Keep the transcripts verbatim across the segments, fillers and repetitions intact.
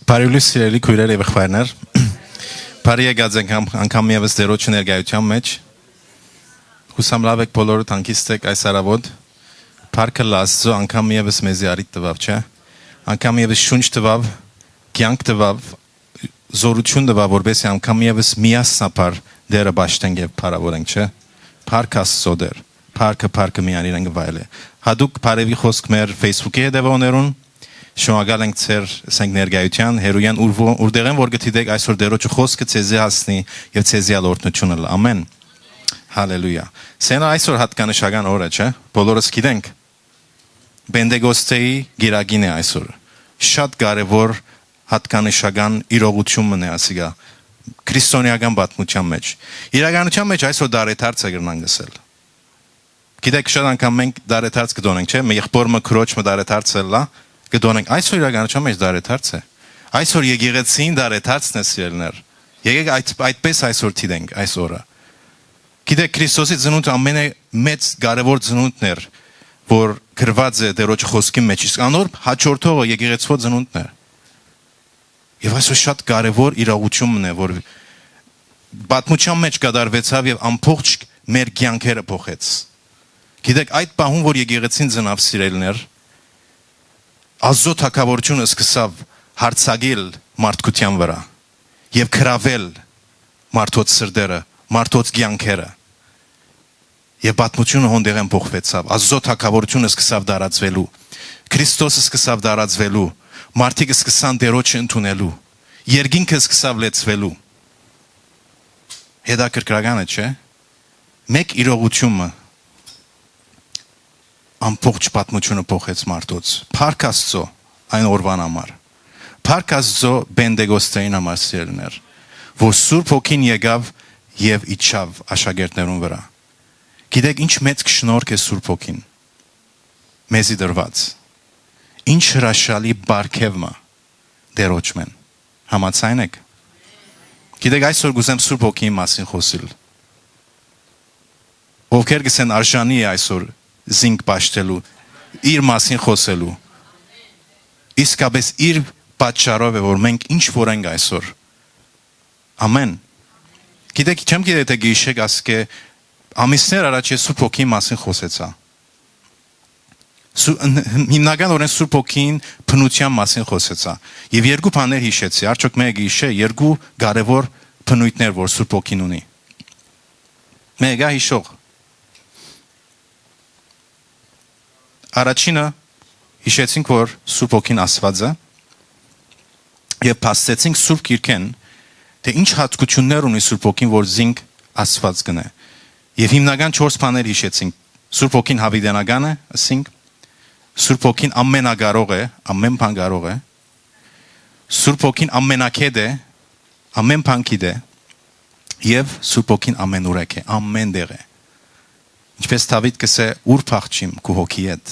Բարի լուսի, սիրելի քոյրեր եւ եղբայրներ։ Բարի եկած ենք ան-, անգամ ևս Տիրոջը ներկայութեան մէջ։ Յուսամ լաւ եք բոլորը, հանգիստ եք այս առաւօտ։ Փառքը Աստուծոյ, անգամ ևս մեզի առիթ տուաւ, չէ՞։ Անգամ ևս շունչ տուաւ, կեանք տուաւ, զօրութիւն տուաւ, որպեսզի անգամ ևս միասնաբար Տէրը պաշտենք եւ փառաւորենք, չէ՞։ Փառք Աստուծոյ, Տէր։ Փառքը, փառքը միայն իրեն կը վայելէ։ Յատուկ բարեւի խօսք մեր Facebook-ի հետեւողներուն։ Շնորհակալ ենք ձեր, ասենք, ներկայութեան, հեռուէն, ուր ո-, ուրդեղէն որ կը դիտէք, այսօր Տիրոջը խօսքը ձեզի հասնի եւ ձեզի ալ օրհնութիւն ըլլայ։ Ամեն։ Հալելույա։ Սենա այսօր յատկանշական օր է, չէ՞։ Բոլորս գիտենք, Պենտեկոստեի կիրակին է այսօր։ Շատ կարեւոր յատկանշական իրողութիւն մըն է ասիկա քրիստոնէական պատմութեան մէջ։ Իրականութեան մէջ այսօր տարեդարձ է, կրնանք ըսել։ Գիտեք, շատ անգամ մենք տարեդարձ կը տոնենք, չէ՞։ Մի եղբոր մը, քրոջ մը տարեդարձ ըլլայ, կը տոնենք։ Այսօր իրականութեան մէջ տարեդարձ է։ Այսօր եկեղեցին տարեդարձն է, սիրելիներ։ Եկեք այդ, այդպես այսօր դիտենք այս օրը։ Գիտեք, Քրիստոսի ծնունդը ամենամեծ կարեւոր ծնունդն էր, որ գրուած է Տիրոջ խօսքի մէջ, իսկ անոր հաջորդողը եկեղեցւոյ ծնունդն է։ Եւ այսօր շատ կարեւոր իրողութիւն մըն է, որ պատմութեան մէջ կատարուեցաւ եւ ամբողջ մեր կեանքերը փոխեց։ Գիտեք, այդ պահուն, որ եկեղեցին ծնաւ, սիրելիներ, Աստուծոյ թագաւորութիւնը սկսաւ յարձակել մարդկութեան վրայ եւ գրաւել մարդոց սրտերը, մարդոց կեանքերը։ Եւ պատմութիւնը հոն տեղէն փոխուեցաւ։ Աստուծոյ թագաւորութիւնը սկսաւ տարածուելու։ Քրիստոսը սկսաւ տարածուելու։ Մարդիկ սկսան Տիրոջը ընդունելու։ Երկինքը սկսաւ լեցուելու։ Հետաքրքրական է, չէ՞։ Մէկ իրողութիւնը ամբողջ պատմութիւնը փոխեց մարդոց։ Փառք Աստուծոյ այն օրուան համար։ Փառք Աստուծոյ Պենտեկոստեին համար, սիրելիներ, որ Սուրբ Հոգին եկաւ եւ իջաւ աշակերտներուն վրայ։ Գիտեք, ինչ մեծ շնորհք է Սուրբ Հոգին մեզի տրուած։ Ինչ հրաշալի պարգեւ մը Տիրոջ մէն։ Համաձայն եք։ Գիտեք, այսօր կ'ուզեմ Սուրբ Հոգիի մասին խօսիլ։ Ովքեր կ'ըսեն, արժանի է այսօր զինք պաշտելու, իր մասին խօսելու։ Իսկապէս իր պատճառով է, որ մենք ինչ որ ենք այսօր։ Ամեն։ Գիտեք, չեմ գիտեր, թէ գիշեք ասկէ, ամիսներ առաջ ես Սուրբ Հոգիի մասին խօսեցայ։ Սու-, ն-, հիմնական օրէն Սուրբ Հոգին բնութեան մասին խօսեցայ։ Եւ երկու բաներ յիշեցի, արդյոք մեկը յիշէ, երկու կարեւոր բնոյթներ, որ Սուրբ Հոգին ունի։ Մեկը յիշող։ Առաջինը, յիշեցինք, որ Սուրբ Հոգին Աստուած է, եւ փաստեցինք Սուրբ Գիրքէն, թէ ինչ յատկություններ ունի Սուրբ Հոգին, որ զինք Աստուած կ'ընէ։ Եւ հիմնական չորս բաներ յիշեցինք։ Սուրբ Հոգին յաւիտենական է, ըսինք, Սուրբ Հոգին ամենակարող է, ամեն բան կարող է, Սուրբ Հոգին ամենակետ է, ամեն բան գիտէ, եւ Սուրբ Հոգին ամենուրեք է, ամեն տեղ է։ Ինչպես Դաւիթ կ'ըսէ, «Ո՞ւր փախչիմ քու Հոգիէդ։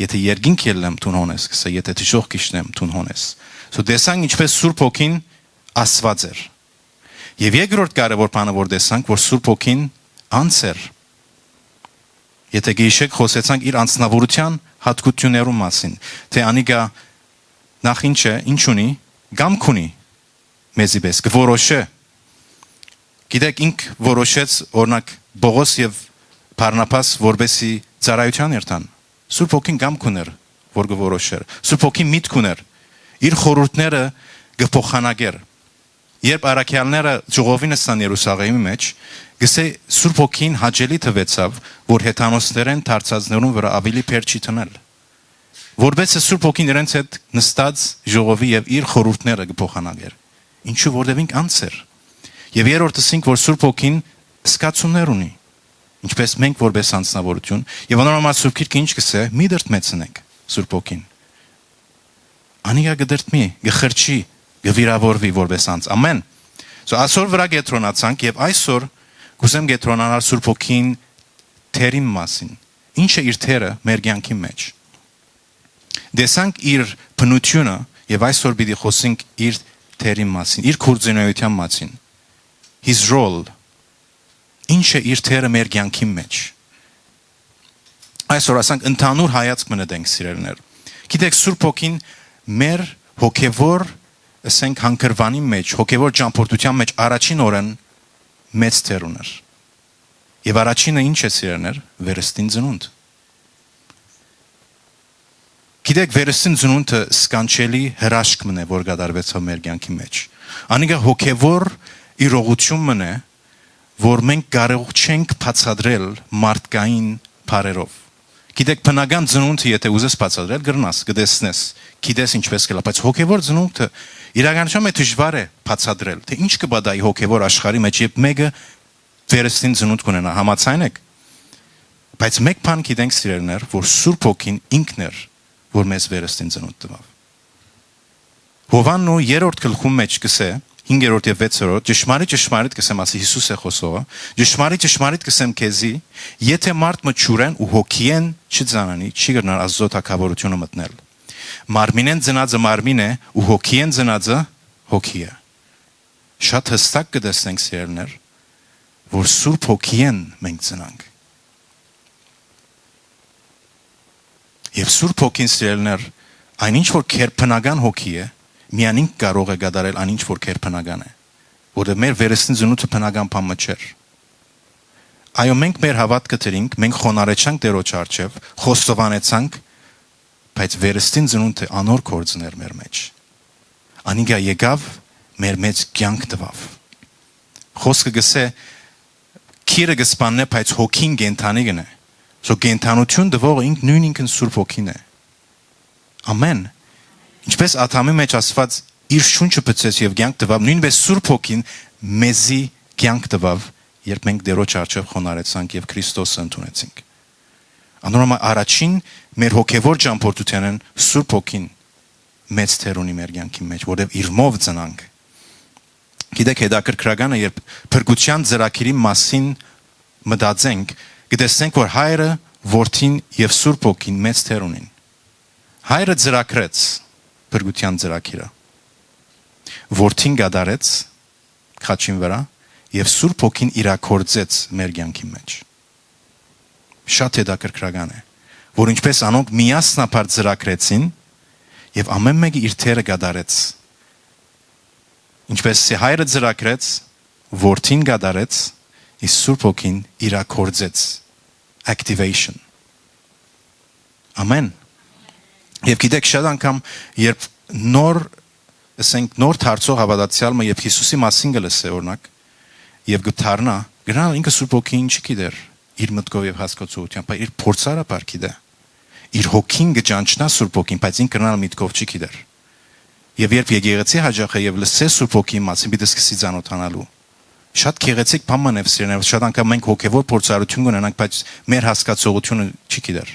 Եթէ երկինք ելլեմ, դուն հոն ես», կ'ըսէ, «եթէ դժոխք իջնեմ, դուն հոն ես»։ So տեսանք, ինչպես Սուրբ Հոգին Աստուած էր։ Եւ երկրորդ կարեւոր բանը, որ տեսանք, որ Սուրբ Հոգին անձ էր։ Եթէ գիշեք, խօսեցանք իր անձնաւորութեան յատկություններուն մասին, թէ անիկա նախ ինչ է, ինչ ունի, կամք ունի մեզի պէս, կը որոշէ։ Գիտեք, ինք որոշեց, օրինակ, Պողոս եւ Բարնաբաս որպեսի ծառայութեան երթան։ Սուրբ Հոգին կամք ունէր, որ կը որոշէր։ Սուրբ Հոգին միտք ունէր։ Իր խորհուրդները կը փոխանակէր։ Երբ առաքեալները ժողովին ըսան Երուսաղէմի մէջ, կ'ըսէ, Սուրբ Հոգին հաճելի թուեցաւ, որ հեթանոսներէն դարձածներուն վրայ աւելի բեռ չի դնել։ Որպէս է Սուրբ Հոգին իրենց հետ նստած ժողովի եւ իր խորհուրդները կը փոխանակէր։ Ինչու՞, որտեւ ինք անձ էր։ Եւ երրորդը, ասինք, որ Սուրբ Հոգին զգացումներ ունի, ինչպես մենք որպէս անձնավորություն, եւ անոր համար Սուրբ Գիրքը ինչ կ'ըսէ, «Մի դրդմեցնեք Սուրբ Հոգին»։ Անիկա կը դրդմի, կը խրճի, կը վիրաւորուի որպէս անձ։ Ամեն։ So, այսօր վրայ կեդրոնացանք եւ այսօր կ'ուզեմ կեդրոնանալ Սուրբ Հոգին դերին մասին։ Ինչ է իր դերը մեր կեանքի մէջ։ Տեսանք իր բնութիւնը եւ այսօր պիտի խօսենք իր դերին մասին, իր գործունեութեան մասին։ His role. Ինչ է իր դերը մեր կեանքի մէջ։ Այսօր, ասենք, ընդհանուր հայացք մը նետենք, սիրելիներ։ Գիտեք, Սուրբ Հոգին մեր հոգեվոր ըսենք, հանգրուանի մէջ, հոգեւոր ճամբորդութեան մէջ առաջին օրէն մեծ դեր ունէր։ Եւ առաջինը ի՞նչ է, սիրելիներ, վերստին ծնունդ։ Գիտեք, վերստին ծնունդը սքանչելի հրաշք մըն է, որ կատարուեցաւ մեր կեանքի մէջ։ Անիկա հոգեւոր իրողութիւն մըն է, որ մենք կարող չենք բացատրել մարդկային բառերով։ Գիտեք, բնական ծնունդը, եթե ուզես բացատրել, կրնաս, կտեսնես, գիտես ինչպէս կլա, բայց հոգեվոր ծնունդը իրականության մեջ դժուար է բացատրել, թէ ինչ կը պատահի հոգեվոր աշխարհի մեջ, երբ մէկը վերստին ծնունդ կունենայ, համաձայն եք։ Բայց մէկ բան գիտենք, սիրելիներ, որ Սուրբ Հոգին ինքն էր, որ մեզ վերստին ծնունդ տուաւ։ Յովհաննու երրորդ գլխուն մէջ կ'ըսէ, հինգերորդ եւ վեցերորդ, ճշմարիտ, ճշմարիտ կ'ըսեմ, ասի Յիսուս է խօսողը, ճշմարիտ, ճշմարիտ կ'ըսեմ քեզի, եթէ մարդ մը ջուրէն ու հոգիէն չծանանի, չի կրնար Աստուծոյ թագաւորութիւնը մտնել։ Մարմինէն ծնածը մարմին է ու հոգիէն ծնածը հոգի է։ Շատ յստակ կը տեսնենք, սիրելիներ, որ Սուրբ Հոգիէն մենք ծնանք։ Եւ Սուրբ Հոգին, սիրելիներ, այն ինչ որ գերբնական հոգի է, միայն ինք կարող է կատարել այն ինչ որ գերբնական է, որովհետեւ մեր վերստին ծնունդը բնական բան մը չէր։ Այո, մենք մեր հաւատքը դրինք, մենք խոնարհեցանք Տէրոջ առջեւ, խոստովանեցանք, բայց վերստին ծնունդը անոր գործն էր մեր մեջ։ Անիկա եկաւ, մեր մեջ կեանք տուաւ։ Խոսքը կ'ըսէ, գիրը կը սպաննէ, բայց հոգին կենդանի կ'ընէ։ So կենդանութիւն տուողը ինք նոյն ինքն Սուրբ Հոգին է։ Ամեն։ Ինչպէս Ադամի մեջ Աստուած իր շունչը բցեց եւ կեանք տուաւ, նոյնպէս Սուրբ Հոգին մեզի կեանք տուաւ, երբ մենք Տէրոջ առջեւ խոնարհեցանք եւ Քրիստոսը ընդունեցինք։ Անոր համար առաջին մեր հոգեվոր ճամբորդութենէն Սուրբ Հոգին մեծ դեր ունի մեր կեանքի մեջ, որովհետեւ իրմով ծնանք։ Գիտեք, հետաքրքրականը, երբ փրկութեան ծրագիրի մասին մտածենք, կտեսնենք, որ Հայրը, Որդին եւ Սուրբ Հոգին մեծ դեր ունին։ Հայրը ծրագրեց փրկութեան ծրագիրը, Որդին կատարեց խաչին վրայ եւ Սուրբ Հոգին իրագործեց մեր կեանքի մեջ։ Շատ հետաքրքրական է, որ ինչպէս անոնք միասնաբար ծրագրեցին եւ ամեն մէկը իր դերը կատարեց, ինչպէս Հայրը ծրագրեց, Որդին կատարեց, իսկ Սուրբ Հոգին իրագործեց, activation։ Ամեն։ Եւ գիտեք, շատ անգամ, երբ նոր, ասենք, նոր դարձող հաւատացեալ մը, երբ Յիսուսի մասին կը լսէ, օրինակ, եւ կը դառնայ, կրնալ ինքը Սուրբ Հոգին չի գիտեր իր մտքով եւ հասկացողությամբ, բայց իր փորձառաբար գիտէ։ Իր հոգին կը ճանչնայ Սուրբ Հոգին, բայց ինք կրնալ միտքով չի գիտեր։ Եւ երբ եկեղեցի յաճախ է եւ լսէ Սուրբ Հոգիի մասին, պիտի սկսի ծանօթանալու։ Շատ գեղեցիկ բան մը է, սիրելիներ, շատ անգամ մենք հոգեվոր փորձառութիւն կունենանք, բայց մեր հասկացողութիւնը չի գիտեր։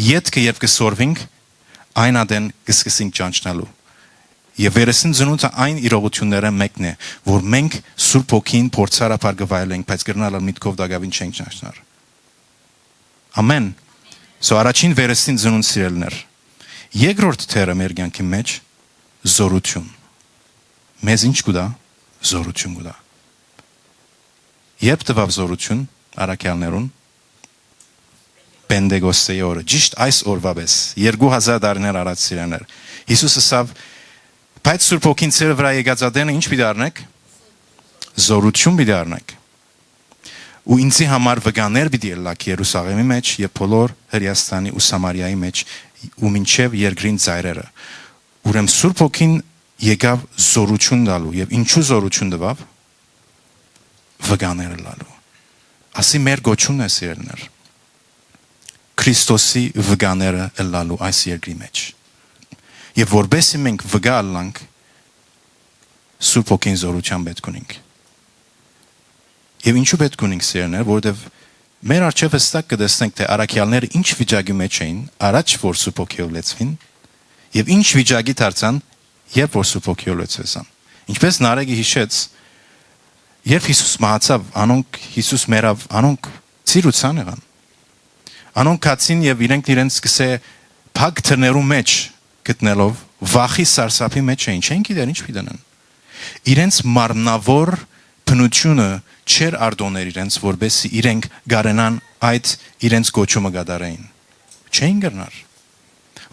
Ետքը երբ կը սորվինք, այն ատեն կը սկսենք ճանչնալու։ Եւ վերստին ծնունդը այն իրողութիւններէն մէկն է, որ մենք Սուրբ Հոգին փորձառաբար կը վայելենք, բայց կրնալ ալ միտքով տակաւին չենք ճանչնար։ Ամեն։ So առաջին վերստին ծնունդ, սիրելիներ։ Երկրորդ դերը մեր կեանքի մեջ զորութիւն։ Մեզ ինչ կու տայ, զորութիւն կու տայ։ Երբ տուաւ զորութիւն առաքեալներուն, Պենտեկոստեի օրը, ճիշտ այս օրվա պես, երկու հազար տարիներ առաջ, սիրելիներ, Յիսուս ըսաւ, բայց Սուրբ Հոգին ձեր վրայ եկած ատենը ինչ պիտի առնեք, զորութիւն պիտի առնեք։ Ու ինձի համար վկաներ պիտի ըլլաք Երուսաղէմի մեջ եւ բոլոր Հրէաստանի ու Սամարիայի մեջ ու մինչեւ երկրին ծայրերը։ Ուրեմն Սուրբ Հոգին եկաւ զորութիւն տալու, եւ ինչու զորութիւն տուաւ, վկաներ ըլլալու։ Ասի մեր կոչումն է, սիրելիներ, Քրիստոսի վկաները ըլլալու այս երկրի մեջ։ Եւ որպեսզի մենք վկայ ըլլանք, Սուրբ Հոգին զորութեան պէտք ունինք։ Եւ ինչու պէտք ունինք, սիրելիներ, որովհետեւ մեր առջեւ հստակ կը տեսնենք, թէ առաքեալները ինչ վիճակի մեջ էին, առաջ որ Սուրբ Հոգիով լեցուին, եւ ինչ վիճակի դարձան, երբ որ Սուրբ Հոգիով լեցուեցան։ Ինչպէս Նարեկը յիշեց, երբ Յիսուս մահացաւ, անոնք, Յիսուս մեռաւ, անոնք ծիրուցան եղան։ Անոնք գացին եւ իրենք իրենց, կ'ըսէ, փակ դռներու մեջ գտնելով, վախի սարսափի մեջ էին, չեն գիտեր ինչ պիտի ընեն։ Իրենց մարմնաւոր բնութիւնը չէր արտոններ իրենց, որպեսզի իրենք կարենան այդ իրենց կոչումը կատարեին։ Չէին կրնար։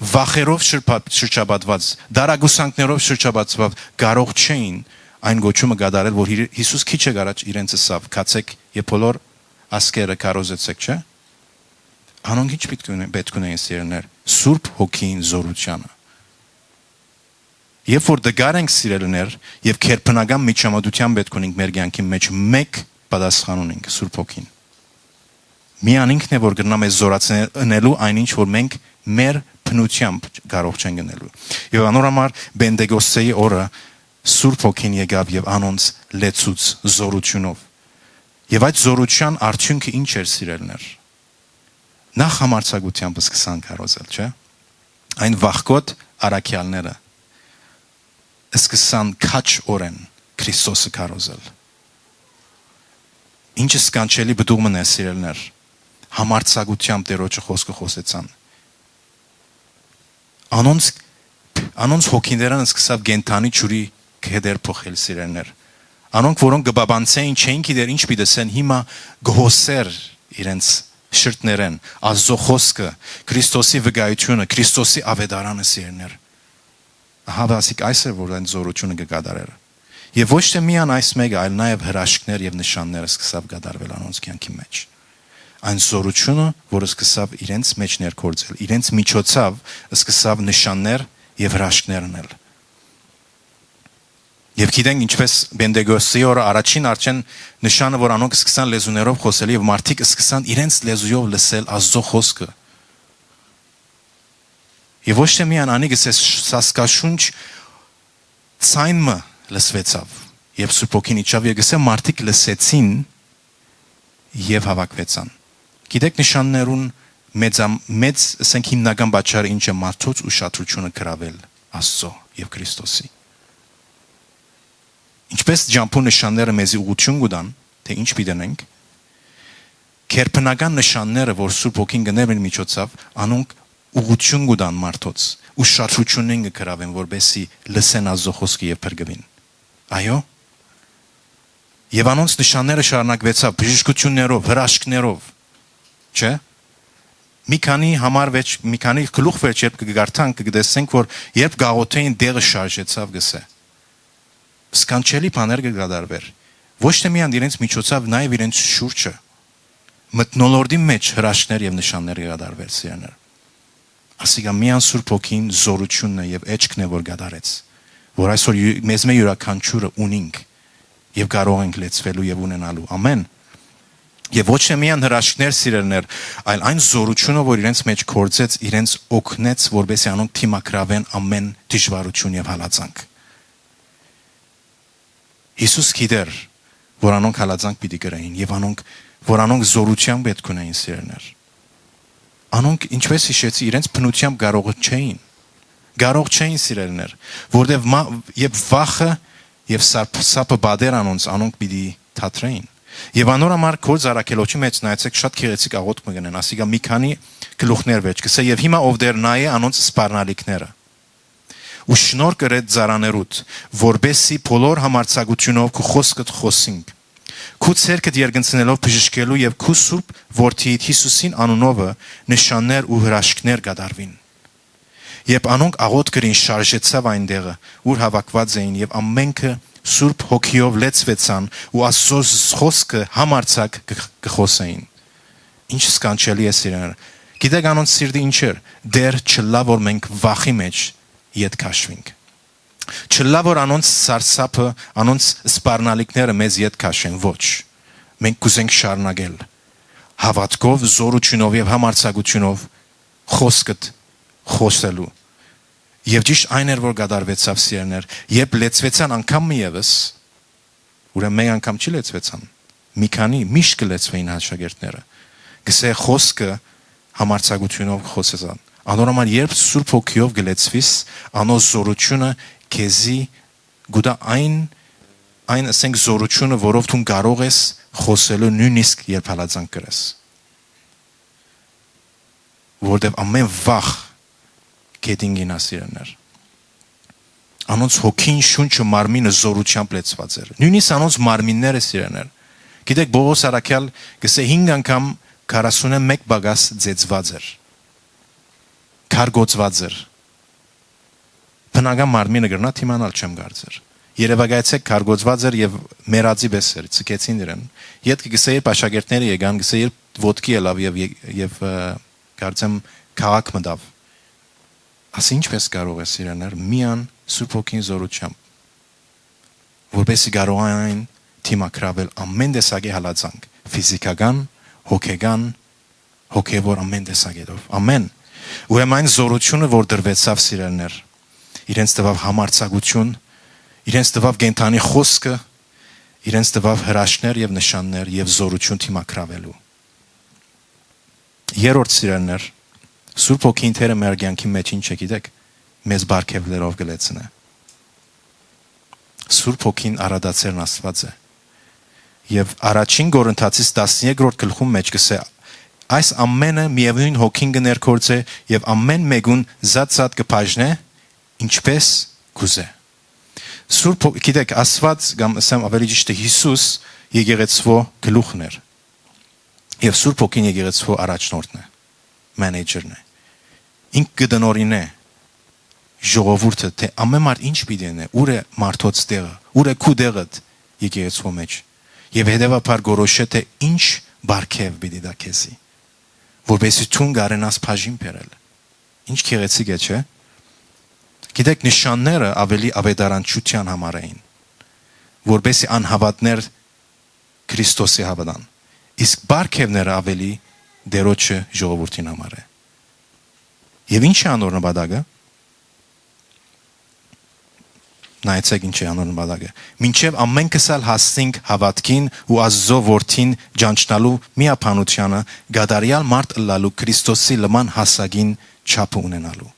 վախերով շրփա-, շրջապատուած, դարակուսանքներով շրջապատուած, կարող չէին այն կոչումը կատարել, որ Հի-, Յիսուս քիչ է առաջ իրենց ըսաւ. «Գացէք եւ բոլոր ազգերը քարոզեցէք», չէ՞։ Անոնք ի՞նչ պիտի ունեն, պէտք ունեն, սիրելիներ, Սուրբ Հոգին զորութեանը։ Երբ որ դգար ենք, սիրելիներ, եւ քերբնական միջամտութեան պէտք ունենք մեր կեանքի մեջ, մէկ պատասխան ունենք՝ Սուրբ Հոգին։ Միան ինքն է, որ կրնայ մեզ զորացնել ընելու այն ինչ, որ մենք մեր բնությամբ կարող չենք ընելու։ Եւ անոր համար Պենտեկոստեի օրը Սուրբ Հոգին եկաւ եւ անոնց լեցուց զորութիւնով։ Եւ այդ զորութեան արդիւնքը ի՞նչ էր, սիրելիներ։ Նախ համարձակութեամբ սկսան քարոզել, չէ՞։ Այն վախկոտ առաքեալները սկսան քաջ օրէն Քրիստոսը քարոզել։ Ինչ սքանչելի պտուղ մըն է, սիրելիներ, համարձակութեամբ Տէրոջը խօսքը խօսեցան։ Անոնց, անոնց հոգիներն սկսաւ կենդանի ջուրի կեդեր փոխել, սիրելիներ։ Անոնք, որոնք կը բաբանցէին, չէին գիտեր ինչ պիտի ասեն, հիմա կը հոսէր իրենց շրթներէն Աստուծոյ խօսքը, Քրիստոսի վկայութիւնը, Քրիստոսի աւետարանը, սիրելիներ։ Ահա, ասիկ, այս էր, որ այն զորութիւնը կը կատարէր։ Եւ ոչ թե միայն այս մէկը, այլ նաեւ հրաշքներ եւ նշաններ սկսաւ կատարվել անոնց կեանքի մեջ։ Այն զորութիւնը, որ սկսաւ իրենց մեջ ներգործել, իրենց միջոցաւ սկսաւ նշաններ եւ հրաշքներ ընել։ Եւ գիտենք, ինչպէս Պենտեկոստի օրը առաջին արդէն նշանը, որ անոնք սկսան լեզուներով խօսել եւ մարդիկ սկսան իրենց լեզուով լսել Աստուծոյ խօսքը։ Եւ ոչ թե միայն անիկս է, սասկաշունչ ձայն մը լսուեցաւ, երբ Սուրբ Հոգին իջաւ, եւ գսե մարդիկ լսեցին եւ հաւաքուեցան։ Գիտեք, նշաններուն մեծամ-, մեծ, ասենք, հիմնական պատճառը ինչ է, մարդոց ուշադրութիւնը գրավել Աստծո եւ Քրիստոսի։ Ինչպէս ճամբու նշանները մեզի ուղղութիւն կու տան, թէ ինչ պիտի ընենք, քերբնական նշանները, որ Սուրբ Հոգին կ'ընէ մեր միջոցաւ, անոնք ուղղութիւն կու տան մարդոց, ուշադրութիւնն կը գրաւեն, որպէսզի լսեն Աստուծոյ խօսքը եւ փրկուին։ Այո։ Եւ անոնց նշանները շարունակուեցաւ բժշկութիւններով, հրաշքներով, չէ՞։ Մի քանի համար վերջ, մի քանի գլուխ վերջ, երբ կը կարդանք, կը տեսնենք, որ երբ կ'աղօթէին, դեղը շարժեցաւ, գսե։ Սքանչելի բաներ կը կատարուէր։ Ոչ թե միայն իրենց միջոցով, նաեւ իրենց շուրջը, մթնոլորտի մեջ հրաշքներ եւ նշաններ կը կատարուէր, սիրելիներ։ Ասիկա միայն Սուրբ Հոգին զորութիւնն է եւ էջքն է, որ կատարեց, որ այսօր յու-, մեզմէ իւրաքանչիւրը ունինք եւ կարող ենք լեցուելու եւ ունենալու։ Ամեն։ Եւ ոչ թե միայն հրաշքներ, սիրելիներ, այլ այն զորութիւնը, որ իրենց մեջ գործեց, իրենց օգնեց, որպեսզի անոնք դիմագրաւեն ամեն դժուարութիւն եւ հալածանք։ Յիսուս գիտեր, որ անոնք հալածանք պիտի կրեին եւ անոնք, որ անոնք զորութեան պէտք ունեին, սիրելիներ։ Անոնք, ինչպէս յիշեցի, իրենց բնութեամբ կարող չէին, կարող չէին, սիրելիներ, որտեւ մա-, երբ վախը եւ սարփ-, սապը պատեր անոնց, անոնք պիտի թատրեին։ Եւ անոր համար Գործ Առաքելոջի մեջ նայեցեք, շատ գեղեցիկ աղօթք մը կ'ընեն, ասիկա մի քանի գլուխներ վերջ կ'ըսէ. «Եւ հիմա, ով Տէր, նայէ անոնց սպառնալիքները ու շնորհ կրետ ծառաներուդ, որպեսզի բոլոր համարձակութիւնով քու խօսքդ խօսինք, քու ձեռքդ երկնցնելով բժշկելու եւ քու Սուրբ Որդիդ Յիսուսին անունովը նշաններ ու հրաշքներ կատարուին»։ Երբ անոնք աղօթք կրին, շարժեցաւ այն տեղը, ուր հաւաքուած էին, եւ ամենքը Սուրբ Հոգիով լեցուեցան ու Աստուծոյ խօսքը համարձակ կը, կը խօսէին։ Ինչ սքանչելի է, սիրելիներ։ Գիտեք, անոնց սիրտը ինչ էր. «Տէր, չըլլայ որ մենք վախի մեջ ետ քաշուինք։ Չըլլայ որ անոնց սարսափը, անոնց սպառնալիքները մեզ ետ քաշեն։ Ոչ, մենք կ'ուզենք շարունակել հաւատքով, զորութիւնով եւ համարձակութիւնով խօսքդ խօսելու»։ Եւ ճիշդ այն էր, որ կատարուեցաւ, սիրելիներ, երբ լեցուեցան անգամ մը եւս, ուրեմն մէկ անգամ չի լեցուեցան, մի քանի, միշտ կը լեցուէին աշակերտները, կ'ըսէ, խօսքը համարձակութիւնով խօսեցան։ Անոր համար, երբ Սուրբ Հոգիով կը լեցուիս, անոր զորութիւնը քեզի կու տայ այն, այն, ասենք, զորութիւնը, որով դուն կարող ես խօսելու, նոյնիսկ երբ հալածանք կրես, որտեւ ամեն վախ գետին կ'իյնայ, սիրելիներ։ Անոնց հոգին, շունչը, մարմինը զորութեամբ լեցուած էր։ Նոյնիսկ անոնց մարմինները, սիրելիներ։ Գիտեք, Պողոս առաքեալ կ'ըսէ, հինգ անգամ քառասունմէկ պակաս ծեծուած էր։ քարկոծուած էր։ Բնական մարմինը կրնայ դիմանալ, չեմ կարծեր։ Երեւակայեցէք, քարկոծուած էր եւ մեռածի պէս էր, ցկեցին իրեն։ Ետքը կ'ըսէ, երբ աշակերտները եկան, կ'ըսէ, երբ ոտքի ելաւ եւ, եւ, ը, կարծեմ, քաղաք մտաւ։ Ասի, ինչպէս կարող է, սիրելիներ, միան Սուրբ Հոգին զորութեամբ, որպեսզի կարողանային դիմագրավել ամեն տեսակի հալածանք, ֆիզիքական, հոգեկան, հոգեվոր, ամեն տեսակետով։ Ամեն։ Ուրեմն այն զորությունը, որ տրուեցաւ, սիրելիներ, իրենց տուաւ համարձակություն, իրենց տուաւ կենդանի խօսքը, իրենց տուաւ հրաշքներ եւ նշաններ եւ զորություն դիմագրավելու։ Երրորդ, սիրելիներ, Սուրբ Հոգին դերը մեր կեանքի մէջ, ինչ է, գիտեք, մեզ պարգեւներով կը լեցնէ։ Սուրբ Հոգին արատացերն Աստուած է։ Եւ առաջին Կորինթացիս տասներկրորդ գլխուն մէջ կ'ըսէ, այս ամենը միեւնոյն Հոգին կը ներգործէ եւ ամեն մէկուն զատ-զատ կը բաժնէ, ինչպէս կ'ուզէ։ Սուրբ Հոգ-, գիտեք, Աստուած, կամ ըսեմ ավելի ճիշդը, Յիսուս եկեղեցւոյ գլուխն էր եւ Սուրբ Հոգին եկեղեցւոյ առաջնորդն է, մենեջերն է։ Ինք կը տնօրինէ ժողովուրդը, թէ ամեն մարդ ինչ պիտի ընէ, ուր է մարդոց տեղը, ուր է քու տեղդ եկեղեցւոյ մէջ, եւ հետեւաբար կորոշէ, թէ ինչ պարգեւ պիտի տայ քեզի, որպեսզի դուն կարենաս բաժին բերել։ Ինչ գեղեցիկ է, չէ՞։ Գիտեք, նշանները ավելի աւետարանչութեան համար էին, որպեսզի անհաւատներ Քրիստոսի հաւատան, իսկ պարգեւները ավելի Տէրոջը ժողովուրդին համար է։ Եւ ի՞նչ է անոր նպատակը։ Նայեցէք, ինչ է անոր նպատակը։ Մինչեւ ամենքս ալ հասնենք հաւատքին ու Աստուծոյ Որդին ճանչնալու միաբանութեանը, կատարեալ մարդ ըլլալու Քրիստոսի լման հասակին չափը ունենալու։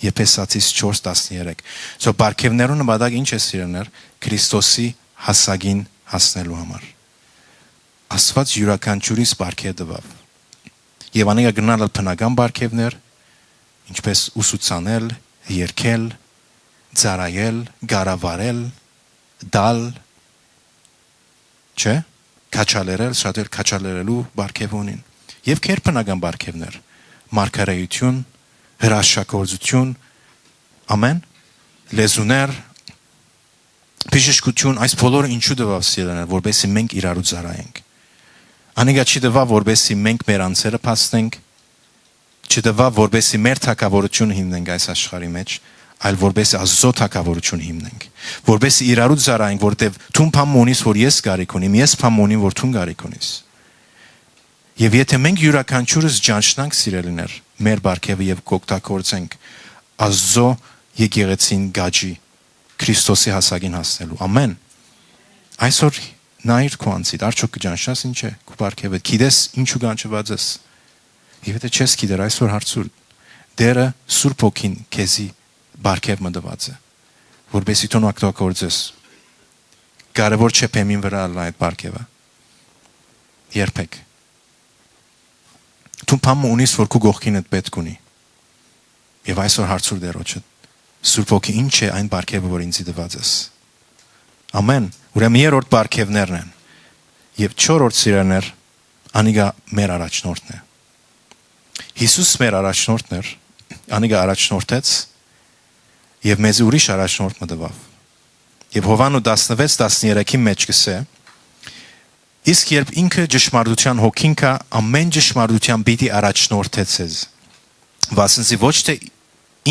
Եփեսացիս չորս տասներեք։ So, պարգեւներու նպատակը ի՞նչ է, սիրելիներ, Քրիստոսի հասակին հասնելու համար։ Աստուած իւրաքանչիւրիս պարգեւ տուաւ։ Եւ անիկա կրնար ալ բնական պարգեւներ, ինչպէս ուսուցանել, երգել, ծառայել, կառավարել, տալ, չէ՞, քաջալերել, շատ էլ քաջալերելու պարգեւ ունին։ Եւ գերբնական պարգեւներ, մարգարեութիւն, հրաշագործութիւն, ամեն, լեզուներ, բժշկութիւն, այս բոլորը ինչու տուաւ, սիրելիներ, որպեսզի մենք իրարու ծառայենք։ Անիկա չի տուաւ, որպեսզի մենք մեր անձերը փաստենք, չտուաւ, որպեսզի մեր թագաւորութիւնը հիմնենք այս աշխարհի մէջ, այլ որպեսզի Աստուծոյ թագաւորութիւնը հիմնենք, որպեսզի իրարու ծառայենք, որտեւ դուն բան մը ունիս, որ ես կարիք ունիմ, ես բան մը ունիմ, որ դուն կարիք ունիս։ Եւ եթէ մենք իւրաքանչիւրս ճանչնանք, սիրելիներ, մեր պարգեւը եւ կօգտագործենք Աստուծոյ եկեղեցին գաճի, Քրիստոսի հասակին հասնելու։ Ամեն։ Այսօր նայիր քու անձիդ, արդյոք կը ճանչնաս ինչ է քու պարգեւը, գիտես ինչու կանչուած ես։ Եթէ չես գիտեր, այսօր հարցուր, Տէրը Սուրբ Հոգին քեզի պարգեւ մը տուած է, որպեսզի դուն օգտագործես։ Կարեւոր չէ բեմին վրայ ըլլայ այդ պարգեւը։ Երբեք։ Դու բան մը ունիս, որ քու կողքինդ պէտք ունի։ Եւ այսօր հարցուր Տէրոջը, Սուրբ Հոգի, ի՞նչ է այն պարգեւը, որ ինձի տուած ես։ Ամեն։ Ուրեմն երրորդ պարգեւներն են։ Եւ չորրորդ, սիրելիներ, անիկա մեր առաջնորդն է։ Յիսուս մեր առաջնորդն էր, անիկա առաջնորդեց եւ մեզ ուրիշ առաջնորդ մը տուաւ։ Եւ Յովհաննու տասնվեց տասներեքի մէջ կ'ըսէ. իսկ երբ ինքը ճշմարտութեան Հոգին գայ, ամեն ճշմարտութեան պիտի առաջնորդէ ձեզ, վասն զի ոչ թէ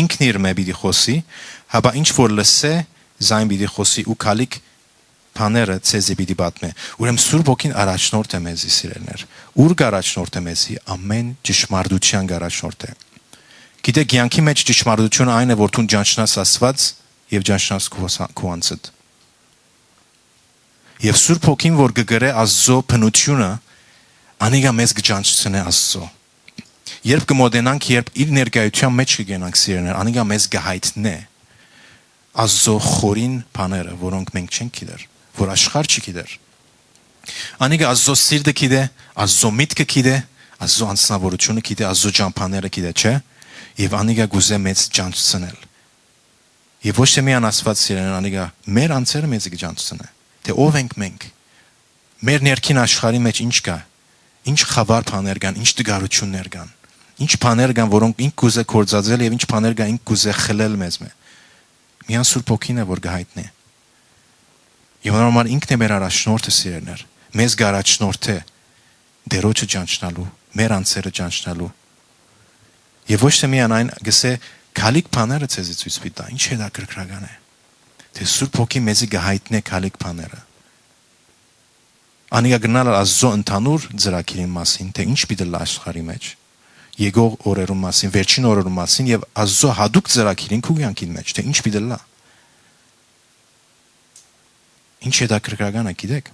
ինքն իրմէ պիտի խօսի, հապա ինչ որ լսէ, զայն պիտի խօսի ու գալիք բաները ձեզի պիտի պատմէ։ Ուրեմն Սուրբ Հոգին առաջնորդ է մեզի, սիրելիներ։ Ո՞ւր կ'առաջնորդէ մեզի, ամեն ճշմարտութեան կ'առաջնորդէ։ Գիտեք, կեանքի մէջ ճշմարտությունը այն է, որ դուն ճանչնաս Աստուած եւ ճանչնաս քու, քու անձդ։ Եւ Սուրբ Հոգին, որ կը կրէ Աստուծոյ բնութիւնը, անիկա մեզ կը ճանչցնէ Աստուծոյ։ Երբ կը մոտենանք, երբ իր ներկայութեան մէջ կը գնանք, սիրելիներ, անիկա մեզ կը յայտնէ Աստուծոյ խորին բաները, որոնք մենք չենք գիտեր, որ աշխարհ չի գիտեր։ Անիկա Աստուծոյ սիրտը գիտէ, Աստուծոյ միտքը գիտէ, Աստուծոյ անձնաւորութիւնը գիտէ, Աստուծոյ ճամբաները գիտէ, չէ՞։ Եւ անիկա կ'ուզէ մեզ ճանչցնել։ Եւ ոչ թէ միայն Աստուած, սիրելիներ, անիկա մեր անձերը մեզի կը ճանչցնէ, թէ ով ենք մենք, մեր ներքին աշխարհի մէջ ինչ կայ, ինչ խաւար բաներ կան, ինչ տկարութիւններ կան, ինչ բաներ կան, որոնք ինք կ'ուզէ գործածել եւ ինչ բաներ կան, ինք կ'ուզէ խլել մեզմէ։ Միայն Սուրբ Հոգին է, որ կը յայտնէ։ Եւ անոր համար ինքն է մեր առաջնորդը, սիրելիներ։ Մեզ կ'առաջնորդէ Տէրոջը ճանչնալու, մեր անձերը ճանչնալու։ Եւ ոչ թե միայն այն, կ'ըսէ, «Գալիք բաները ձեզի ցոյց պիտի տայ»։ Ինչ հետաքրքրական է, թէ Սուրբ Հոգին մեզի կը յայտնէ գալիք բաները։ Անիկա կրնալ ալ Աստուծոյ ընդհանուր ծրագիրին մասին, թէ ինչ պիտի ըլլայ աշխարհի մէջ, եկող օրերուն մասին, վերջին օրերուն մասին եւ Աստուծոյ յատուկ ծրագիրին քու կեանքին մէջ, թէ ինչ պիտի ըլլայ։ Ինչ հետաքրքրական է, գիտեք։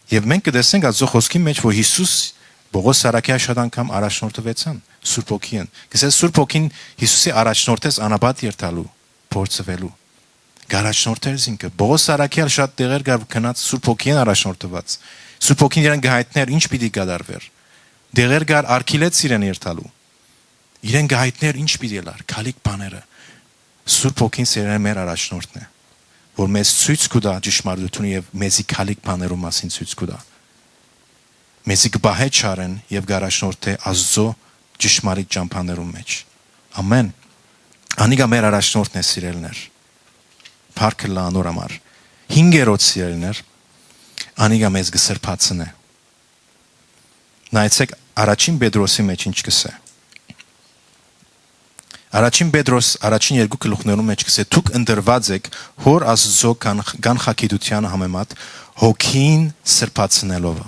Եւ մենք կը տեսնենք Աստուծոյ Խօսքին մէջ, որ Յիսուս, Պողոս Սարաքեալ շատ անգամ առաջնորդուեցան Սուրբ Հոգիին։ Կսե Սուրբ Հոգին Յիսուսի առաջնորդեց անապատ երթալու, փորձուելու։ Կ'առաջնորդեր զինքը։ Պողոս Սարաքեալ շատ տեղեր կար, գնաց Սուրբ Հոգիին առաջնորդուած։ Սուրբ Հոգին իրեն կը յայտնէր ինչ պիտի կատարուէր։ Տեղեր կար, արգիլեց իրեն երթալու։ Իրեն կը յայտնէր ինչ պիտի ըլլար, գալիք բաները։ Սուրբ Հոգին, սիրելիներ, մեր առաջնորդն է, որ մեզ ցոյց կու տայ ճշմարտությունը եւ մեզի գալիք բաներու մասին ցոյց կու տայ։ Մեզի կը պահէ չարէն եւ կ'առաջնորդէ Աստուծոյ ճշմարիտ ճամբաներուն մէջ։ Ամէն։ Անիկա մեր առաջնորդն է, սիրելիներ։ Փառք ըլլայ անոր համար։ Հինգերորդ, սիրելիներ, անիկա մեզ կը սրբացնէ։ Նայեցէք, առաջին Պետրոսի մէջ ինչ կ'ըսէ։ Առաջին Պետրոս առաջին երկու գլուխներուն մէջ կ'ըսէ. «Դուք ընտրուած էք Հօր Աստուծոյ կանխ-, կանխագիտութեանը համեմատ Հոգին սրբացնելով»։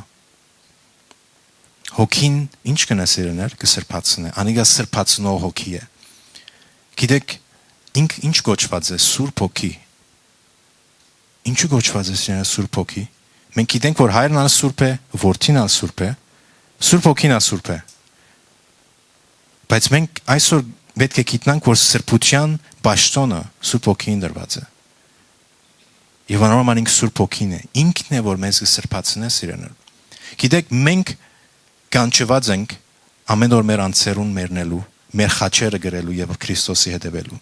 Հոգին ինչ կ'ընէ, սիրելիներ, կը սրբացնէ։ Անիկա սրբացնող Հոգի է։ Գիտեք, ինք ինչ կոչուած է, Սուրբ Հոգի։ Ինչու կոչուած է, սիրելիներ, Սուրբ Հոգի։ Մենք գիտենք, որ Հայրն ալ Սուրբ է, Որդին ալ Սուրբ է, Սուրբ Հոգին ալ Սուրբ է։ Բայց մենք այսօր պէտք է գիտնանք, որ սրբութեան պաշտօնը Սուրբ Հոգիին տրուած է։ Եւ անոր համար ինք Սուրբ Հոգին է։ Ինքն է, որ մեզ կը սրբացնէ, սիրելիներ։ Գիտեք, մենք կանչուած ենք ամէն օր մեր անձերուն մեռնելու, մեր խաչերը կրելու եւ Քրիստոսի հետեւելու։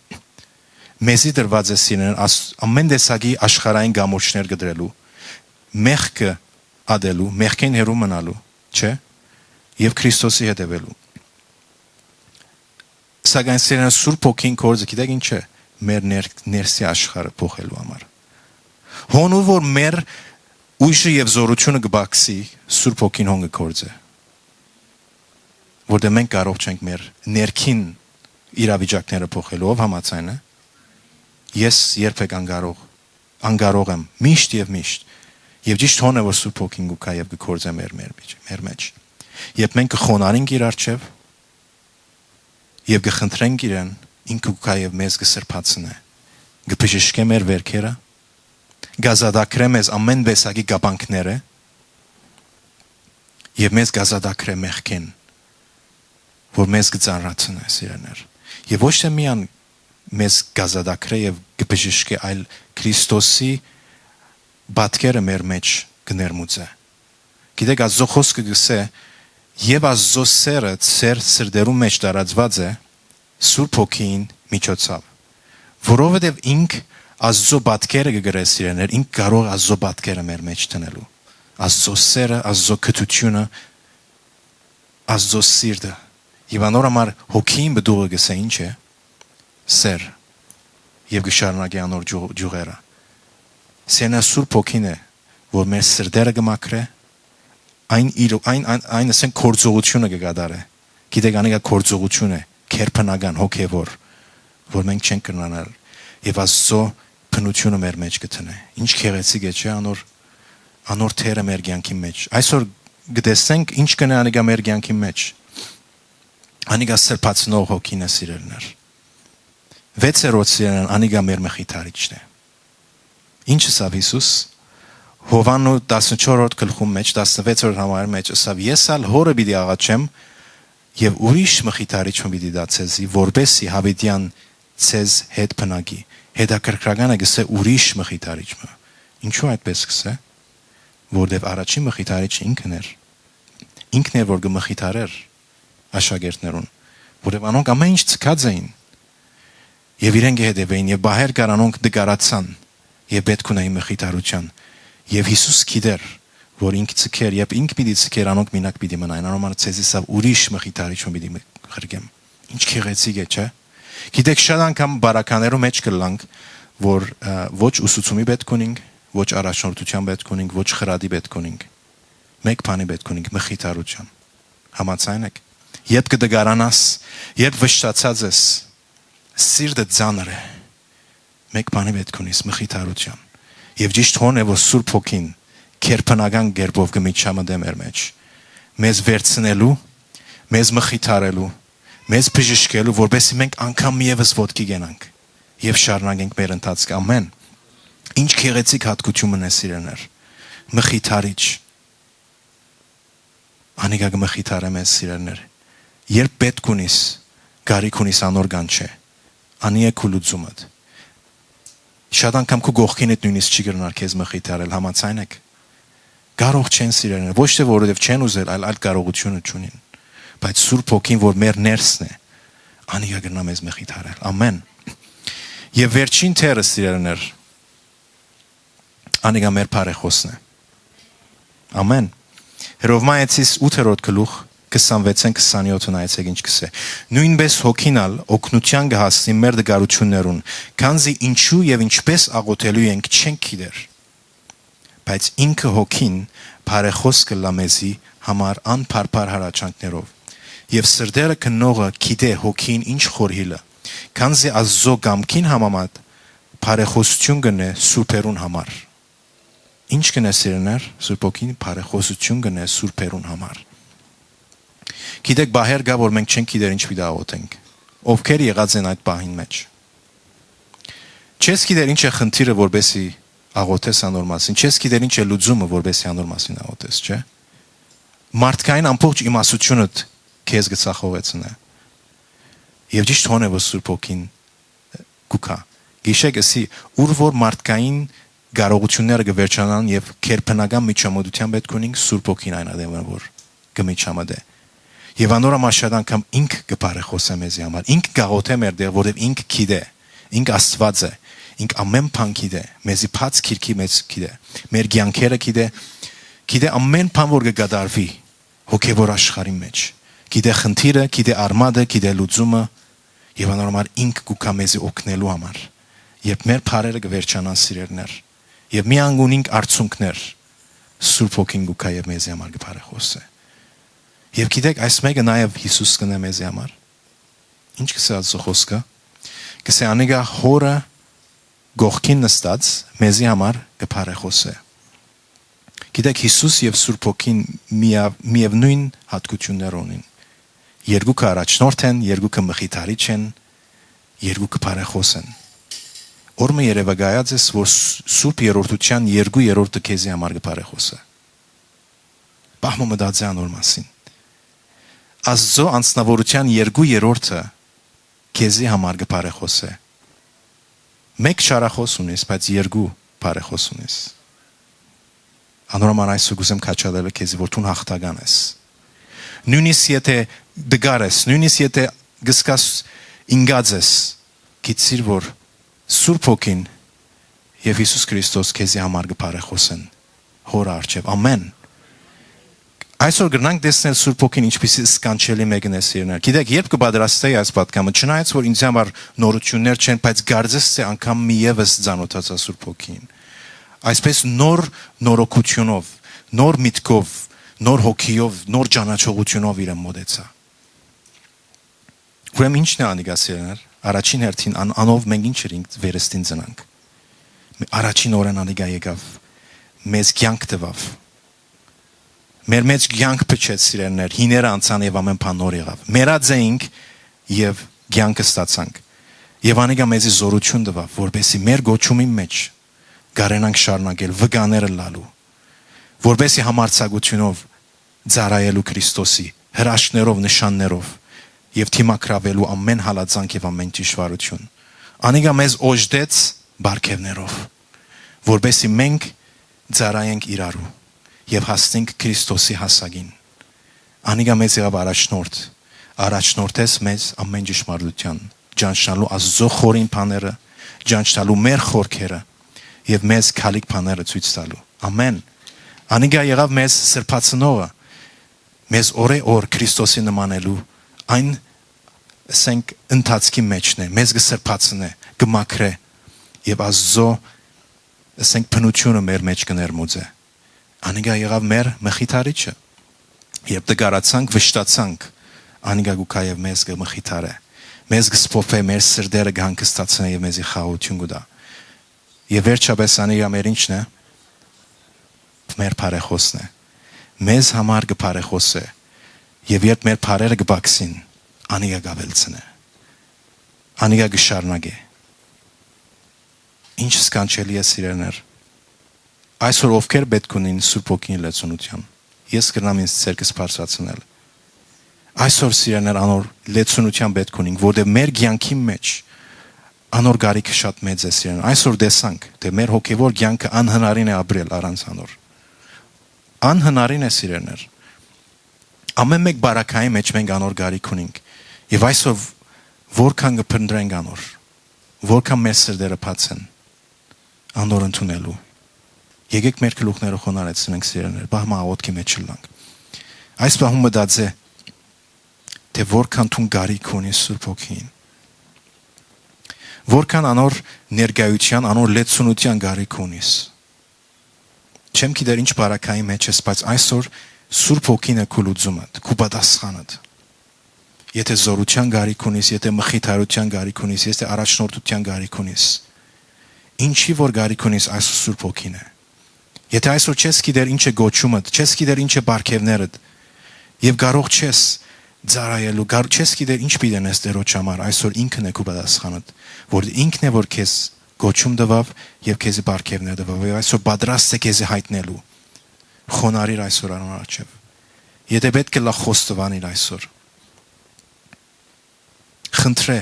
Մեզի տրուած է, սիրելիներ, աս-, ամէն տեսակի աշխարհային կամուրջներ կտրելու, մեղքը ատելու, մեղքէն հեռու մնալու, չէ՞, եւ Քրիստոսի հետեւելու։ Սակայն, սիրելիներ, Սուրբ Հոգին գործը գիտեք ինչ է, մեր ներ-, ներսի աշխարհը փոխելու համար։ Հոն ու որ մեր ուժը եւ զօրութիւնը կը պակսի, Սուրբ Հոգին հոն կը գործէ, որտեղ մենք կարող չենք մեր ներքին իրավիճակները փոխելու։ Ո՞վ համաձայն է։ Ես երբեք անկարող, անկարող եմ, միշտ եւ միշտ։ Եւ ճիշտ հոն է, որ Սուրբ Հոգին կու գայ եւ կը գործէ մեր, մեր, մեջ, մեր մեջ։ Երբ մենք կը խոնարհենք իր առջեւ եւ կը խնդրենք իրեն, ինքը կու գայ եւ մեզ կը սրբացնէ, կը բժշկէ մեր վերքերը, կ'ազատագրէ մեզ ամէն տեսակի կապանքները եւ մեզ կ'ազատագրէ մեղքէն, որ մեզ կը ծանրացնէ, սիրելիներ։ Եւ ոչ թե միայն մեզ կ'ազատագրէ եւ կը բժշկէ, այլ Քրիստոսի պատկերը մեր մեջ կը ներմուծէ։ Գիտեք, Աստուծոյ խօսքը կ'ըսէ. «Եւ Աստուծոյ սերը ձեր սրտերուն մէջ տարածուած է Սուրբ Հոգին միջոցաւ»։ Որովհետեւ ինք Աստուծոյ պատկերը կը կրէ, սիրելիներ, ինք կարող Աստուծոյ պատկերը մեր մեջ դնելու։ Աստուծոյ սերը, Աստուծոյ գթութիւնը, Աստուծոյ սիրտը։ Եւ անոր համար Հոգին պտուղը կ'ըսէ ինչ է, սեր, եւ կը շարունակի անոր ջու-, ջուղերը։ Սերնա Սուրբ Հոգին է, որ մեր սրտերը կը մաքրէ, այն իր, այն, այն, այն, ասենք, գործողութիւնը կը կատարէ։ Գիտեք, անիկա գործողութիւն է, գերբնական, հոգեվոր, որ մենք չենք կրնանալ։ Եւ Աստուծոյ բնութիւնը մեր մեջ կը դնէ։ Ինչ գեղեցիկ է, չէ՞, անոր, անոր թերը մեր կեանքին մեջ։ Այսօր կը տեսնենք ինչ կ'ընէ անիկա մեր կեանքին մեջ։ Անիկա սրբացնող Հոգին է, սիրելիներ։ Վեցերորդ, սիրելիներ, անիկա մեր մխիթարիչն է։ Ինչ ըսաւ Յիսուս։ Յովհաննու տասնչորսերորդ գլխուն մէջ, տասնվեցերորդ համարի մէջ ըսաւ. «Ես ալ Հօրը պիտի աղաչեմ, եւ ուրիշ մխիթարիչ մը պիտի տայ ձեզի, որպէս զի յաւիտեան ձեզ հետ բնակի»։ Հետաքրքրական է, կ'ըսէ, «ուրիշ մխիթարիչ մը»։ Ինչու այդպես կ'ըսէ։ Որտեւ առաջին մխիթարիչը ինքն էր։ Ինքն էր, որ կը մխիթարէր աշակերտներուն, որովհետեւ անոնք ամէն ինչ ձգած էին եւ իրեն կը հետեւէին, եւ պահեր կար անոնք նկարացան եւ պէտք ունէին մխիթարութեան։ Եւ Յիսուս գիտեր, որ ինք ձգեր, երբ ինք պիտի ձգեր, անոնք մինակ պիտի մնային։ Անոր համար ձեզի սա ուրիշ մխիթարիչ մը պիտի մը-, Ղրկեմ։ Ինչ գեղեցիկ է, չէ՞։ Գիտեք, շատ անգամ բարականերու մէջ կ'ըլլանք, որ, ը, ոչ ուսուցումի պէտք ունինք, ոչ առաջնորդութեան պէտք ունինք, ոչ խրատի պէտք ունինք։ Մէկ բանի պէտք ունինք՝ մխիթարութեան։ Համաձայն եք։ Երբ կը դգարանաս, երբ վշտացած ես, սիրտը ծանր է, մէկ բանի պէտք ունիս՝ մխիթարութեան։ Եւ ճիշդ հոն է, որ Սուրբ Հոգին գերբնական կերպով կը միջամտէ մեր մէջ, մեզ վերցնելու, մեզ մխիթարելու, մեզ բժշկելու, որպեսզի մենք անգամ ևս ոտքի կենանք եւ շարունակենք մեր ընթացքը։ Ամեն։ Ինչ գեղեցիկ հատկություն մնա, սիրելիներ։ Մխիթարիչ։ Անիկա կը մխիթարէ մեզ, սիրելիներ։ Երբ պէտք ունիս, կարիք ունիս անոր կանչէ, անի է քու լուծումդ։ Շատ անգամ քու կողքինդ նոյնիսկ չի կրնար քեզ մխիթարել, համաձայն եք։ Կարող չեն, սիրելիներ, ոչ թե որովհետեւ չեն ուզել, այլ, այլ կարողությունը չունին։ Բայց Սուրբ Հոգին, որ մեր ներսն է, անիկա կրնայ մեզ մխիթարել։ Ամեն։ Եւ վերջին թերը, սիրելիներ, անիկա մեր բարեխոսն է։ Ամեն։ Հռովմայեցիս ութերորդ գլուխ, քսանվեցէն քսանեօթը նայեցէք ինչ կ'ըսէ։ Նոյնպէս Հոգին ալ օգնութեան կը հասնի մեր տկարութիւններուն, քանզի ինչու եւ ինչպէս աղօթելու ենք չենք գիտեր։ Բայց ինքը Հոգին բարեխոս կ'ըլլայ մեզի համար անփարփար հառաչանքներով, եւ սրտերը քննողը գիտէ Հոգին ինչ խորհիլ է, քանզի Աստուծոյ կամքին համեմատ բարեխոսութիւն կ'ընէ սուրբերուն համար։ Ինչ կ'ընէ, սիրելիներ, Սուրբ Հոգին բարեխոսութիւն կ'ընէ սուրբերուն համար։ Գիտեք, պահեր կայ, որ մենք չենք գիտեր ինչ պիտի աղօթենք։ Ովքեր եղած են այդ պահին մէջ։ Չես գիտեր ինչ է խնդիրը, որպեսզի աղօթես անոր մասին, չես գիտեր ինչ է լուծումը, որպեսզի անոր մասին աղօթես, չէ՞։ Մարդկային ամբողջ իմաստնութիւնդ քեզ կը ցախողեցնէ։ Եւ ճիշդ հոն է, որ Սուրբ Հոգին կու գայ։ Գիշեք ըսի, ուր որ մարդկային կարողութիւնները կը վերջանան եւ գերբնական միջամտութեան պէտք ունինք, Սուրբ Հոգին այն ատեն որ կը միջամտէ։ Եւ անոր համար շատ անգամ ինք կը բարեխոսէ մեզի համար, ինք կ'աղօթէ մեր դեր, որովհետեւ ինք գիտէ, ինք Աստուած է, ինք ամեն բան գիտէ, մեզի բաց գիրքի մէջ գիտէ, մեր կեանքերը գիտէ, գիտէ ամեն բան որ կը կատարուի հոգեւոր աշխարհի մէջ, գիտէ խնդիրը, գիտէ արմատը, գիտէ լուծումը, եւ անոր համար ինք կու գայ մեզի օգնելու համար, երբ մեր բարերը կը վերջանան, սիրելիներ, եւ միայն ունինք արցունքներ, Սուրբ Հոգին կու գայ եւ մեզի համար կը բարեխոսէ։ Եւ գիտեք, այս մէկը նաեւ Յիսուս կ'ընէ մեզի համար։ Ինչ կ'ըսէ Աստուծոյ խօսքը։ Կ'ըսէ, անիկա Հօրը կողքին նստած մեզի համար կը բարեխոսէ։ Գիտեք, Յիսուս եւ Սուրբ Հոգին միա-, միեւնոյն հատկություններ ունին։ Երկուքը առաջնորդ են, երկուքը մխիթարիչ են, երկուքը բարեխոս են։ Օր մը երեւակայած ես, որ ս-, Սուրբ Երրորդութեան երկու երրորդը քեզի համար կը բարեխոսէ։ Պահ մը մտածէ անոր մասին։ Աստուծոյ անձնաւորութեան երկու երրորդը քեզի համար կը բարեխոսէ։ Մէկ չարախոս ունիս, բայց երկու բարեխոս ունիս։ Անոր համար այսօր կ'ուզեմ քաջալերել քեզի, որ դուն յաղթական ես։ Նոյնիսկ եթէ տկար ես, նոյնիսկ եթէ կսկաս ինկած ես, գիտցիր, որ Սուրբ Հոգին եւ Յիսուս Քրիստոս քեզի համար կը բարեխոսեն Հօրը առջեւ։ Ամեն։ Այսօր կրնանք տեսնել Սուրբ Հոգին ինչպիսի սքանչելի մեկն է, սիրելիներ։ Գիտեք, երբ կը պատրաստեի այս պատգամը, չնայած որ ինձ համար նորություններ չեն, բայց կարծես թէ անգամ մի ևս ծանոթացա Սուրբ Հոգին։ Այսպես նոր նորոգութիւնով, նոր միտքով, նոր հոգիով, նոր ճանաչողութիւնով իրեն մոտեցայ։ Ուրեմն ի՞նչն է անիկա, սիրելիներ։ Առաջին հերթին ան-, անով մենք ի՞նչ ըրինք, վերստին ծնանք։ Մե-, առաջին օրէն անիկա եկաւ, մեզ կեանք տուաւ։ Մեր մէջ կեանք փչեց, սիրելիներ, հիները անցան եւ ամեն բան նոր եղաւ։ Մեռած էինք եւ կեանքը ստացանք։ Եւ անիկա մեզի զօրութիւն տուաւ, որպեսզի մեր կոչումին մէջ կարենանք շարունակել վկաներ ըլլալու, որպեսզի համարձակութիւնով ծառայելու Քրիստոսի հրաշքներով, նշաններով եւ դիմագրաւելու ամեն հալածանք եւ ամեն թշվառութիւն։ Անիկա մեզ օժտեց պարգեւներով, որպեսզի մենք ծառայենք իրարու եւ հասնենք Քրիստոսի հասակին։ Անիկա մեզ եղաւ առաջնորդ, առաջնորդեց մեզ ամեն ճշմարտութեան, ճանչնալու Աստուծոյ խորին բաները, ճանչնալու մեր խորքերը եւ մեզ քալիք բաները ցոյց տալու։ Ամեն։ Անիկա եղաւ մեզ սրբացնողը, մեզ օրէ օր Քրիստոսի նմանելու այն ըսենք, ընթացքի մէջն է, մեզ կը սրբացնէ, կը մաքրէ եւ Աստուծոյ, ըսենք, բնութիւնը մեր մէջ կը ներմուծէ։ Անիկա եղաւ մեր մխիթարիչը։ Երբ տկարացանք, վշտացանք, անիկա կու գայ եւ մեզ կը մխիթարէ, մեզ կը սփոփէ, մեր սրտերը կը հանգստացնէ եւ մեզի խաղաղութիւն կու տայ։ Եւ վերջապէս անիկա մեր ի՞նչն է։ Մեր բարեխօսն է, մեզ համար կը բարեխօսէ, եւ երբ մեր բարերը կը պակսին, անիկա կ'աւելցնէ, անիկա կը շարունակէ։ Ինչ սքանչելի է, սիրելիներ։ Այսօր ովքեր պէտք ունին Սուրբ Հոգին լեցունութեան, ես կրնամ ինձ ձեռքս բարձրացնել։ Այսօր, սիրելիներ, անոր լեցունութեան պէտք ունինք, որտեղ մեր կեանքի մէջ անոր կարիքը շատ մեծ է, սիրելիներ։ Այսօր տեսանք, թէ մեր հոգեվոր կեանքը անհնարին է ապրել առանց անոր։ Անհնարին է, սիրելիներ։ Ամէն մէկ բարակայի մէջ մենք անոր կարիք ունինք։ Եւ այսօր որքան կը փնտռենք անոր, որքան մեր սրտերը բաց են անոր ընդունելու։ Եկեք մեր գլուխները խոնարհեցնենք, սիրելիներ, պահ մը աղօթքի մէջ ըլլանք։ Այս պահուն մտածէ, թէ որքան դուն կարիք ունիս Սուրբ Հոգիին, որքան անոր ներկայութեան, անոր լեցունութեան կարիք ունիս։ Չեմ գիտեր ինչ բարակայի մէջ ես, բայց այսօր Սուրբ Հոգին է քու լուծումդ, քու պատասխանդ։ Եթէ զօրութեան կարիք ունիս, եթէ մխիթարութեան կարիք ունիս, եթէ առաջնորդութեան կարիք ունիս, ինչի որ կարիք ունիս, այսօր Սուրբ Հոգին է։ Եթէ այսօր չես գիտեր ինչ է կոչումդ, չես գիտեր ինչ է պարգեւներդ, եւ կարող չես ծառայելու, կար-, չես գիտեր ինչ պիտի անես Տէրոջ համար, այսօր ինքն է քու պատասխանդ, որ ինքն է որ քեզ կոչում տուաւ եւ քեզի պարգեւներ տուաւ, եւ այսօր պատրաստ է քեզի յայտնելու։ Խոնարհիր այսօր անոր առջեւ։ Եթէ պէտք է լա խոստովանիր այսօր, խնդրէ,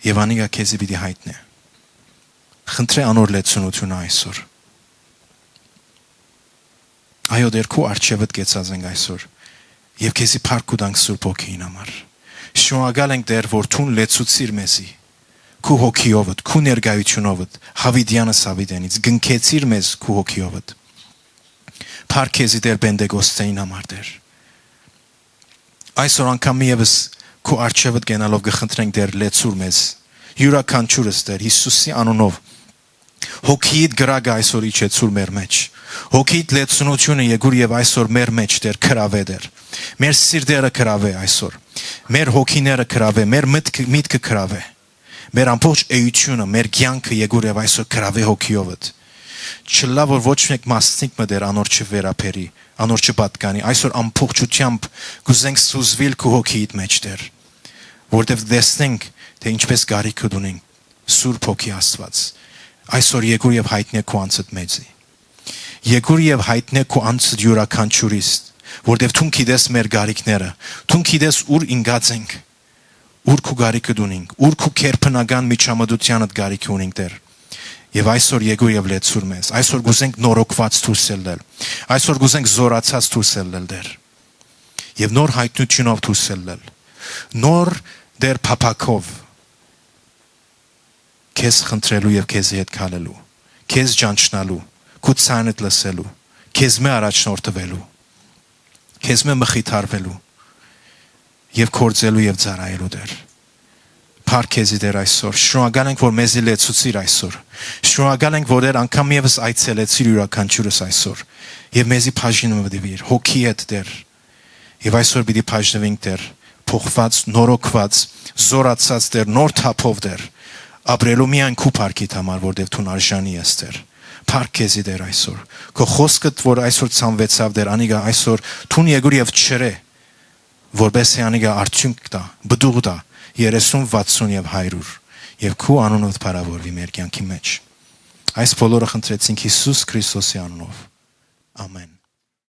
եւ անիկա քեզի պիտի յայտնէ։ Խնդրէ անոր լեցունութիւնը այսօր։ Այո, Տէր, քու առջեւդ կեցած ենք այսօր եւ քեզի փառք կու տանք Սուրբ Հոգիին համար։ Շնորհակալ ենք, Տէր, որ դուն լեցուցիր մեզի քու հոգիովդ, քու ներկայութիւնովդ, յաւիտեանս յաւիտենից կնքեցիր մեզ քու հոգիովդ։ Փառք քեզի, Տէր, Պենտեկոստեին համար, Տէր։ Այսօր անգամ եւս քու առջեւդ կենալով կը խնդրենք, Տէր, լեցուր մեզ, իւրաքանչիւրս, Տէր, Յիսուսի անունով։ Հոգիիդ կրակը այսօր իջեցուր մեր մէջ։ Հոգիիդ լեցունութիւնը եկուր եւ այսօր մեր մէջ, Տէր, գրաւէ, Տէր։ Մեր սիրտերը գրաւէ այսօր։ Մեր հոգիները գրաւէ, մեր մտքը, միտքը գրաւէ։ Մեր ամբողջ էությունը, մեր կեանքը եկուր եւ այսօր գրաւէ հոգիովդ։ Չլա որ ոչ մէկ մասնիկ մը, Տէր, անոր չվերաբերի, անոր չպատկանի։ Այսօր ամբողջութեամբ կուզենք սուզուիլ քու հոգիիդ մէջ, Տէր, որտեւ տեսնենք, թէ ինչպես կարիքդ ունենք Սուրբ Հոգի Աստուած։ Այսօր եկուր եւ յայտնէ քու անձդ մեզի։ Եկուր եւ յայտնէ քու անձդ իւրաքանչիւրիս, որտեւ դուն գիտես մեր կարիքները, դուն գիտես ուր ինկած ենք, ուր քու կարիքդ ունինք, ուր քու գերբնական միջամտութեանդ կարիքը ունինք, Տէր։ Եւ այսօր եկուր եւ լեցուր մեզ։ Այսօր կուզենք նորոգուած դուրս ելնել։ Այսօր կուզենք զորացած դուրս ելնել, Տէր։ Եւ նոր յայտնութիւնով դուրս ելնել։ Նոր, Տէր, փափաքով քեզ խնդրելու եւ քեզի հետ քալելու, քեզ ճանչնալու, քու ձայնդ լսելու, քեզմէ առաջնորդվելու, քեզմէ մխիթարվելու եւ գործելու եւ ծառայելու, Տէր։ Փառք քեզի, Տէր, այսօր։ Շնորհակալ ենք, որ մեզի լեցուցիր այսօր։ Շնորհակալ ենք, որ, Տէր, անգամ եւս այցելեցիր իւրաքանչիւրս այսօր եւ մեզի բաժին մը տուիր հոգիդ, Տէր։ Եւ այսօր պիտի բաժնուենք, Տէր, փոխուած, նորոգուած, զորացած, Տէր, նոր թափով, Տէր, ապրելու միայն քու փառքիդ համար, որտեւ դուն արժանի ես, Տէր։ Փառք քեզի, Տէր, այսօր։ Քու խօսքդ, որ այսօր ցանուեցաւ, Տէր, անիկա այսօր դուն եկուր եւ չրէ, որպէս զի անիկա արդիւնք տայ, պտուղ տայ, երեսուն, վաթսուն եւ հարիւր, եւ քու անունդ փառաւորուի մեր կեանքի մէջ։ Այս բոլորը խնդրեցինք Յիսուս Քրիստոսի անունով։ Ամէն։